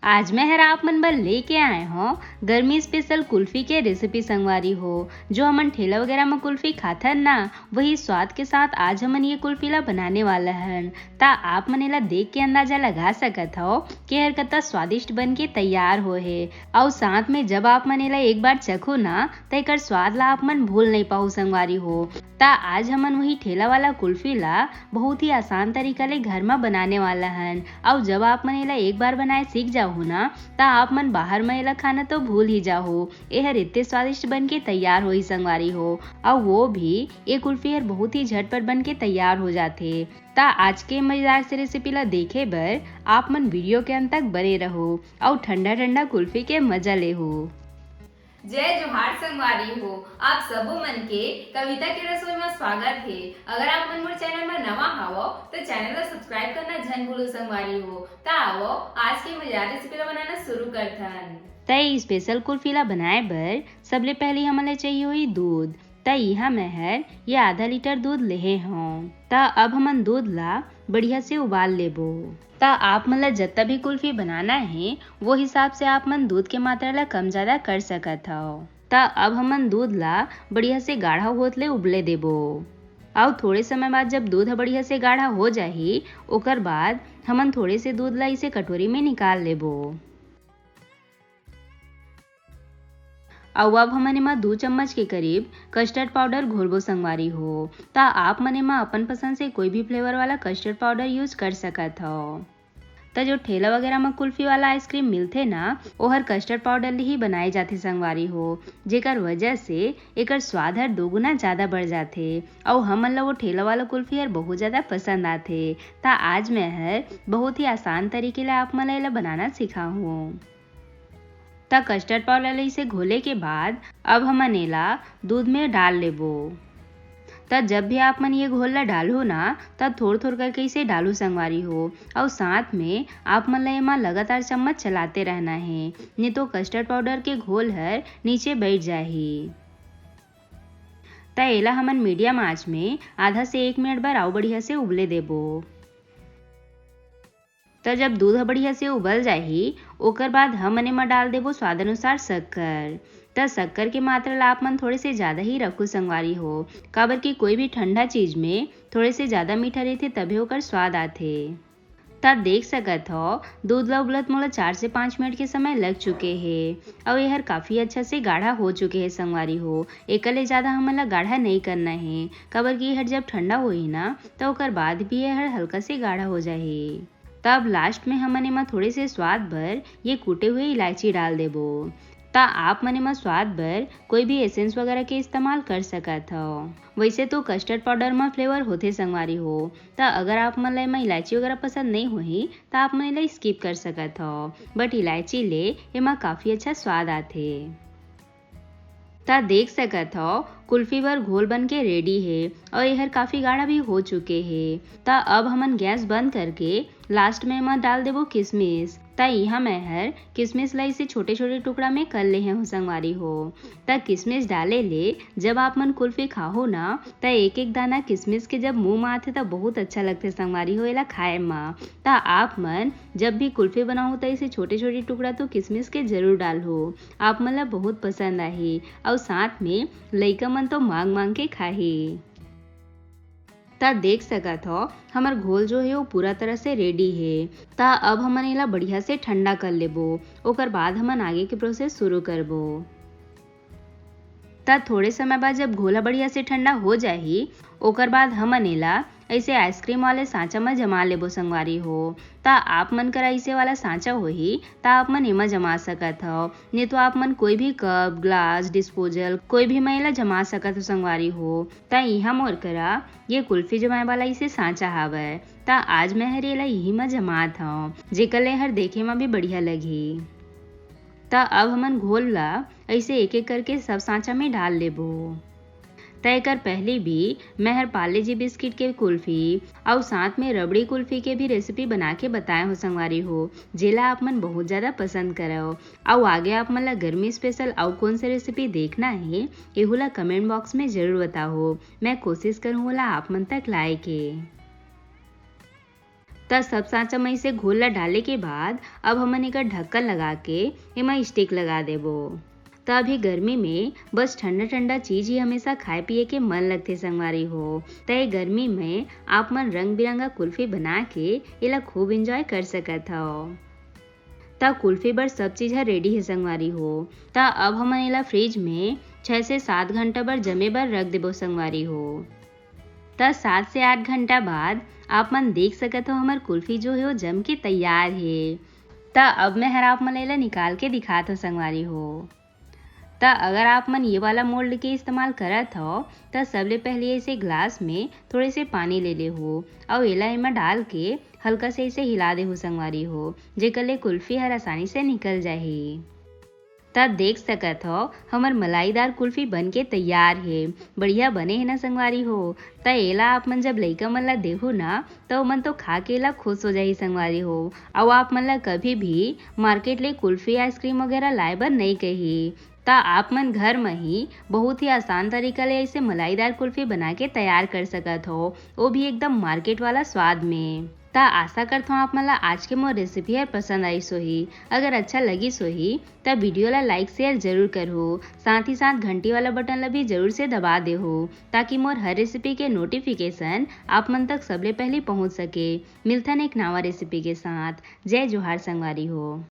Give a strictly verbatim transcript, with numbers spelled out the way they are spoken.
आज मैं हर आप मन बर लेके आए हों गर्मी स्पेशल कुल्फी के रेसिपी संगवारी हो। जो हमन ठेला वगैरह म कुल्फी खाथन ना, वही स्वाद के साथ आज हमन ये कुल्फी ला बनाने वाला हन। त आप मन एला देख के अंदाजा लगा सकत हव कि हर कतना स्वादिष्ट बन के तैयार होए हे। अउ साथ में जब आप मन एला एक बार चखो ना, त एकर स्वाद ला आप मन भूल नहीं पाहू संगवारी हो। त आज हमन वही ठेला वाला कुल्फी ला बहुत ही आसान तरीका ले घर म बनाने वाला हन। अउ जब आप मन एला एक बार बनाए सीख जाहू ना, त आप मन बाहर म एला खाना तो भूल ही जाहू। एहर इतने स्वादिष्ट बन के तैयार होही संगवारी हो। अउ वो भी ये कुल्फी हर बहुत ही झटपट बन के तैयार हो जाथे। त आज के मजेदार से रेसिपी ला देखे बर आप मन वीडियो के अंत तक बने रहू अउ ठंडा ठंडा कुल्फी के मजा लेहू। जय जोहार संगवारी हो, आप सबो मन के कविता के रसोई में स्वागत हे। अगर आप मन मोर चैनल में नवा हावो, तो चैनल ला सब्सक्राइब करना झन भूलो संगवारी हो। त आवो, आज के मजेदार रेसिपी ला बनाना शुरू करथन। त ये स्पेशल कुल्फी ला बनाए बर सबले पहले हमन ला चाहिए होही दूध। त इहाँ मैं हर ये आधा लीटर दूध लेहे हौं। त अब हमन दूध ला बढ़िया से उबाल लेबो। त आप मन ला जत्ता भी कुल्फी बनाना हे, वो हिसाब से आप मन दूध के मात्रा ला कम ज्यादा कर सकत हव। त अब हमन दूध ला बढ़िया से गाढ़ा होत ले उबले देबो। अउ थोड़े समय बाद जब दूध ह बढ़िया से गाढ़ा हो जाही, ओकर बाद हमन थोड़े से दूध ला इसे कटोरी में निकाल लेबो। अउ अब हमन एमा दू चम्मच के करीब कस्टर्ड पाउडर घोलबो संगवारी हो। त आप मन एमा अपन पसंद से कोई भी फ्लेवर वाला कस्टर्ड पाउडर यूज कर सकत हव। त जो ठेला वगैरह म कुल्फी वाला आइसक्रीम मिलथे ना, ओहर कस्टर्ड पाउडर ले ही बनाए जाथे संगवारी हो, जेकर वजह से एकर स्वाद हर दो गुना ज्यादा बढ़ जाथे। अउ हमन ल वो ठेला वाला कुल्फी हर बहुत ज्यादा पसंद आथे। त आज मैं हर बहुत ही आसान तरीके ले आप मन ल एला बनाना सिखाहूँ। त कस्टर्ड पाउडर ल इसे घोले के बाद अब हमन एला दूध में डाल लेबो। त जब भी आप मन ये घोल ला डालहू ना, त थोड़ थोड़ करके इसे डालहू संगवारी हो, अउ साथ में आप मन ला एमा लगातार चम्मच चलाते रहना हे, नहीं तो कस्टर्ड पाउडर के घोल हर नीचे बैठ जाही। त एला हमन मीडियम आंच में आधा से एक मिनट बर अउ बढ़िया से उबले देबो। त जब दूध ह बढ़िया से उबल जाही, ओकर बाद हमन एमा डाल देबो स्वाद अनुसार शक्कर। त शक्कर के मात्रा ला आप मन थोड़े से ज्यादा ही रखो संगवारी हो, काबर कि कोई भी ठंडा चीज में थोड़े से ज्यादा मीठा रहिथे, तभे ओकर स्वाद आथे। त देख सकत हव, दूध ला उबलत मोला चार से पाँच मिनट के समय लग चुके हे, अउ एहर काफी अच्छा से गाढ़ा हो चुके हे संगवारी हो। एकर ले ज्यादा हमन ला गाढ़ा नइ करना हे, काबर कि एहर जब ठंडा होही ना, त ओकर बाद भी एहर हल्का से गाढ़ा हो जाही। तब लास्ट में हमन एमा थोड़े से स्वाद भर ये कूटे हुए इलायची डाल देबो। त आप मन एमा स्वाद भर कोई भी एसेंस वगैरह के इस्तेमाल कर सकत हव। वैसे तो कस्टर्ड पाउडर म फ्लेवर होथे संगवारी हो, त अगर आप मन ला एमा इलायची वगैरह पसंद नहीं होही, त आप मन एला स्किप कर सकत हव, बट इलायची ले एमा काफी अच्छा स्वाद आथे। त देख सकत हव, कुल्फी बर घोल बन के रेडी हे अउ एहर काफी गाढ़ा भी हो चुके हे। त अब हमन गैस बंद करके लास्ट में एमा डाल देबो किशमिश। त इहाँ मैं हर किशमिश ला इसे छोटे-छोटे टुकड़ा में कर ले हूँ संगवारी हो। त किशमिश डाले ले जब आप मन कुल्फी खाहो ना, त एक-एक दाना किशमिश के जब मुंह में आथे त बहुत अच्छा लगथे संगवारी हो एला खाए म। त आप मन जब भी कुल्फी बनाहो त इसे छोटे-छोटे टुकड़ा तो किशमिश के जरूर डालहो, आप मन ला बहुत पसंद आही। अउ साथ में लइका मन तो मांग मांग के खाही। त देख सकत हव, हमर घोल जो हे वो पूरा तरह से रेडी हे। त अब हमन एला बढ़िया से ठंडा कर लेबो, ओकर बाद हमन आगे के प्रोसेस शुरू करबो। त थोड़े समय बाद जब घोल ह बढ़िया से ठंडा हो जाही, ओकर बाद हमन एला ऐसे आइसक्रीम वाले सांचा म जमा लेबो संगवारी हो। त आप मन करा ऐसे वाला सांचा होही, त आप मन एमा जमा सकत हव, नहीं तो आप मन कोई भी कप, ग्लास, डिस्पोजल, कोई भी म एला जमा सकत हव संगवारी हो। त इहाँ मोर करा ये कुल्फी जमाए वाला इसे सांचा हावय, त आज मैं हर एला इही म जमात हव, जेकर ले हर देखे म भी बढ़िया लगही। त अब हमन घोल ला ऐसे एक-एक करके सब सांचा में डाल लेबो। त एकर पहले भी मैं हर पार्ले जी बिस्किट के कुल्फी अउ साथ में रबड़ी कुल्फी के भी रेसिपी बना के बताए हो संगवारी हो, जेला आप मन बहुत ज्यादा पसंद करव। अउ आगे आप मन ला गर्मी स्पेशल अउ कौन से रेसिपी देखना हे, एहू ला कमेंट बॉक्स में जरूर बताओ, मैं कोशिश करूँ ओला आप मन तक लाए के। त सब सांचा में इसे घोल ला डाले के बाद अब हमन एकर ढक्कन लगा के एमा स्टिक लगा देबो। त अभी गर्मी में बस ठंडा ठंडा चीज ही हमेशा खाए पिए के मन लगथे संगवारी हो। त ये गर्मी में आप मन रंग बिरंगा कुल्फी बना के एला खूब एंजॉय कर सकत हव। त कुल्फी बर सब चीज ह रेडी हे संगवारी हो। त अब हमन एला फ्रिज में छह से सात घंटा बर जमे बर रख देबो संगवारी हो। त सात से आठ घंटा बाद आप मन देख सकत हो हमर कुल्फी जो हे वो जम के तैयार हे। त अब मैं हर आप मन एला निकाल के दिखात हो संगवारी हो। त अगर आप मन ये वाला मोल्ड के इस्तेमाल करत हो त सबले पहले इसे ग्लास में थोड़े से पानी ले ले हो और एला एमा डाल के हल्का से इसे हिला दे हो संगवारी हो, जेकर ले कुल्फी हर आसानी से निकल जाही। त देख सकत हो हमर मलाईदार कुल्फी बन के तैयार हे। बढ़िया बने हे ना संगवारी हो? त एला आप मन जब लइका मन ला देहू ना त ओमन तो खा के एला खुश हो जाही संगवारी हो। अउ आप मन ला कभी भी मार्केट ले कुल्फी आइसक्रीम वगैरह लाए बर नइ कही। त आप मन घर म ही बहुत ही आसान तरीका ले ऐसे मलाईदार कुल्फी बना के तैयार कर सकत हो, वो भी एकदम मार्केट वाला स्वाद में। त आशा करत हूँ आप मन ला आज के मोर रेसिपी हर पसंद आइस होही। अगर अच्छा लगिस होही त वीडियो ला लाइक शेयर जरूर करहू, साथ ही साथ घंटी वाला बटन ला भी जरूर से दबा देहू, ताकि मोर हर रेसिपी के नोटिफिकेशन आप मन तक सबले पहले पहुँच सके। मिलथन एक नवा रेसिपी के साथ। जय जोहार संगवारी हो।